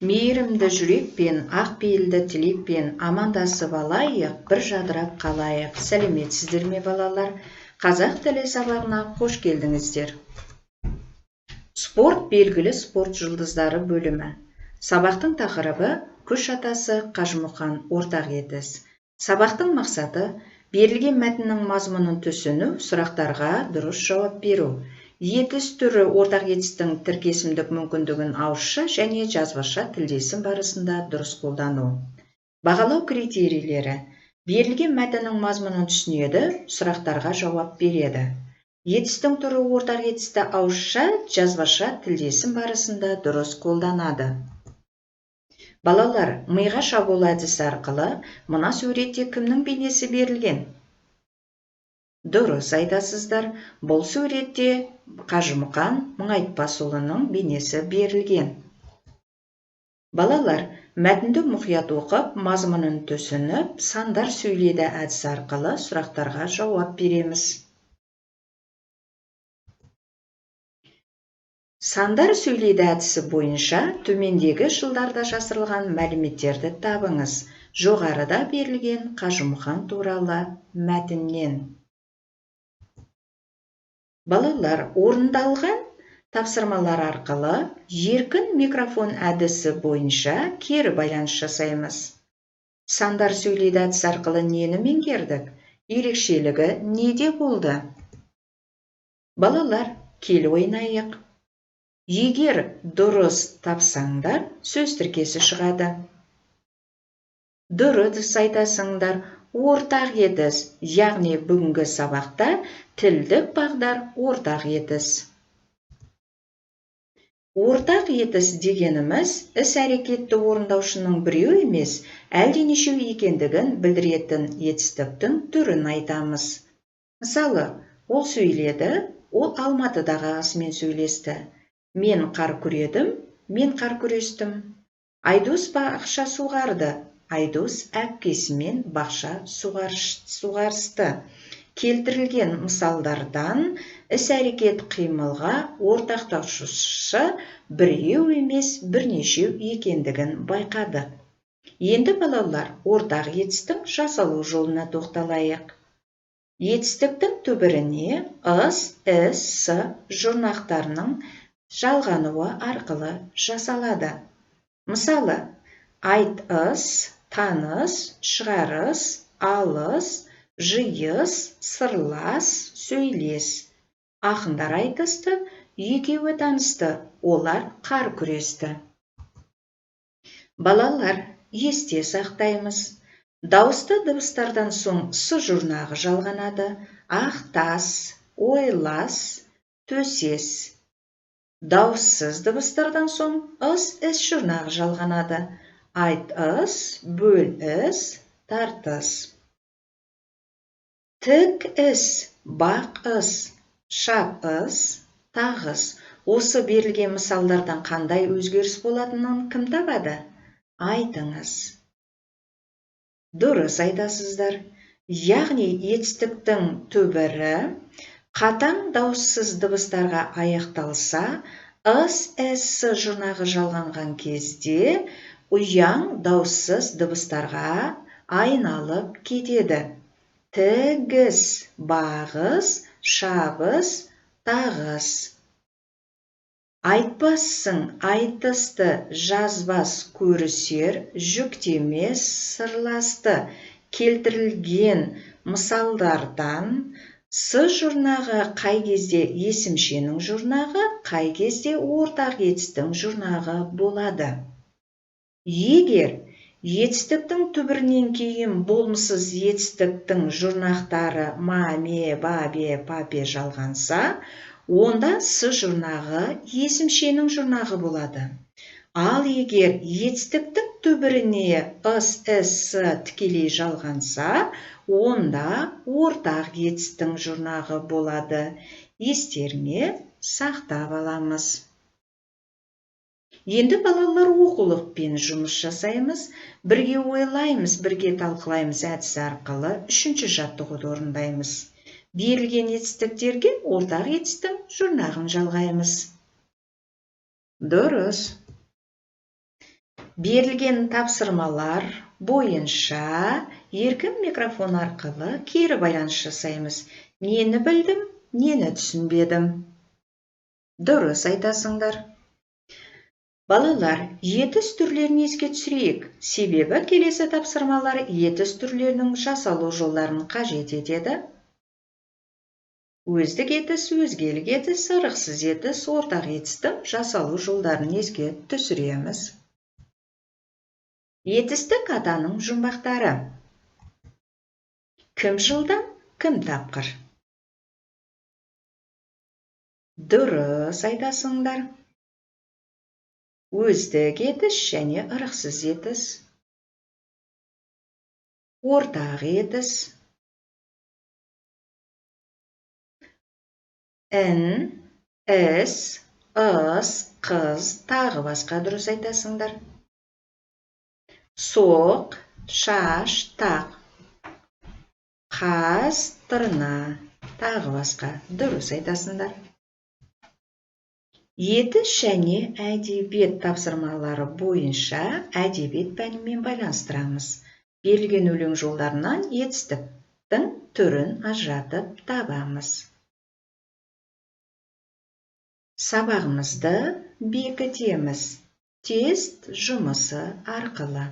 Мейірімді жүрекпен, ақ пейілді тілекпен амандасып алайық, бір жадырап қалайық. Сәлеметсіздер ме, балалар? Қазақ тілі сабағына қош келдіңіздер. Спорт, белгілі спорт жұлдыздары бөлімі. Сабақтың тақырыбы күш атасы Қажымұқан ортақ етіс. Сабақтың мақсаты берілген мәтіннің мазмұнын түсіну, сұрақтарға дұрыс жауап беру. Етіс түрі ортақ етістің тіркесімдік мүмкіндігін ауызша және жазбаша тілдесім барысында дұрыс қолдану. Бағалау критерийлері. Берілген мәтіннің мазмұнын түсінеді, сұрақтарға жауап береді. Етістің түрі ортақ етісті ауызша, жазбаша тілдесім барысында дұрыс қолданады. Балалар, миға шабуыл әдісі арқылы мына суретте кімнің бейнесі берілген? Дұрыс айтасыздар, бұл суретте Қажымұқан Мұңайтпасұлының бейнесі берілген. Балалар, мәтінді мұқият оқып, мазмұнын түсініп, сандар сөйлейді әдісі арқылы сұрақтарға жауап береміз. Сандар сөйлейді әдісі бойынша төмендегі жылдарда жасырылған мәліметтерді табыңыз. Жоғарыда берілген Қажымұқан туралы мәтіннен. Балалар, орындалған тапсырмалар арқылы еркін микрофон әдісі бойынша кері байланыс жасаймыз. Сандар сөйлейді әдісі арқылы нені меңгердік? Ерекшелігі неде болды? Балалар, кел ойнайық. Егер дұрыс тапсаңдар, сөз тіркесі шығады. Дұрыс айтасыңдар, ортақ етіс, яғни бүгінгі сабақта тілдік бағдар ортақ етіс. Ортақ етіс дегеніміз іс-әрекетті орындаушының біреу емес, әлденешеу екендігін білдіретін етістіктің түрін айтамыз. Мысалы, ол сөйледі, ол Алматыдағы ағасымен сөйлесті. Мен қар күредім, мен қар күрестім. Айдос бақша суғарды, Айдос әпкесімен бақша суғарысты. Келтірілген мысалдардан іс-әрекет қимылға ортақтасушы біреу емес, бірнешеу екендігін байқадық. Енді балалар, ортақ етістің жасалу жолына тоқталайық. Етістіктің түбіріне ыс, іс, с жұрнақтарының жалғануы арқылы жасалады. Мысалы, айтыс, таныс, шығарыс, алыс, жиыс, сырлас, сөйлес. Ақындар айтысты, екеуі танысты, олар қар күресті. Балалар, есте сақтаймыз. Дауысты дыбыстардан соң с жұрнағы жалғанады. Ақтас, ойлас, төсес. Дауыссыз дыбыстардан соң ыс, іс жұрнағы жалғанады. Айтыс, бөліс, тартыс. Тік іс, бақ-ыс, шап-ыс, тағыс. Осы берілген мысалдардан қандай өзгеріс болатынын кім табады? Айтыңыз. Дұрыс айтасыздар. Яғни етістіктің түбірі қатаң дауыссыз дыбыстарға аяқталса, ыс, іс, с жұрнағы жалғанған кезде ұяң дауыссыз дыбыстарға айналып кетеді. Тігіс, бағыс, шабыс, тағыс. Айтпассың, айтысты, жазбас, көрісер, жүктемес, сырласты. Келтірілген мысалдардан с жұрнағы қай кезде есімшенің жұрнағы, қай кезде ортақ етістің жұрнағы болады. Егер етістіктің түбірінен кейін болымсыз етістіктің жұрнақтары ма, ме, ба, бе, па, пе жалғанса, онда с жұрнағы есімшенің жұрнағы болады. Ал егер етістіктің түбіріне ыс, іс, с тікелей жалғанса, онда ортақ етістің жұрнағы болады. Естеріңе сақтап аламыз. Енді балалар, оқулықпен жұмыс жасаймыз, бірге ойлаймыз, бірге талқылаймыз әдісі арқылы үшінші жаттығуды орындаймыз. Берілген етістіктерге ортақ етістің жұрнағын жалғаймыз. Дұрыс. Берілген тапсырмалар бойынша еркін микрофон арқылы кері байланыс жасаймыз. Нені білдім, нені түсінбедім? Дұрыс айтасыңдар. Балалар, етіс түрлерін еске түсірейік. Себебі келесі тапсырмалар етіс түрлерінің жасалу жолдарын қажет етеді. Өздік етіс, өзгелік етіс, ырықсыз етіс, ортақ етістің жасалу жолдарын еске түсіреміз. Етістік атаның жұмбақтары. Кім жылдам, кім тапқыр? Дұрыс айтасыңдар. Өздік етіс және ырықсыз етіс, ортақ етіс, ін, іс, ыс, қыз, тағы басқа дұрыс айтасыңдар. Соқ, шаш, тақ, қаз, тырна, тағы басқа дұрыс айтасыңдар. Етіс және әдебиет тапсырмалары бойынша әдебиет пәнімен байланыстырамыз. Берілген өлең жолдарынан етістіктің түрін ажыратып табамыз. Сабағымызды бекітеміз тест жұмысы арқылы.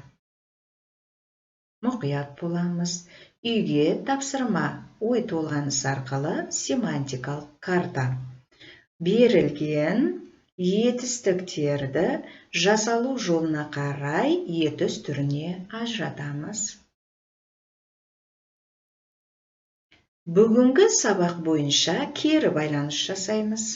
Мұқият боламыз. Үйге тапсырма ой толғаныс арқылы семантикалық карта. Берілген етістіктерді жасалу жолына қарай етіс түріне ажыратамыз. Бүгінгі сабақ бойынша кері байланыс жасаймыз.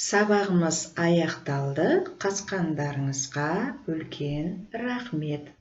Сабағымыз аяқталды. Қатысқандарыңызға үлкен рахмет.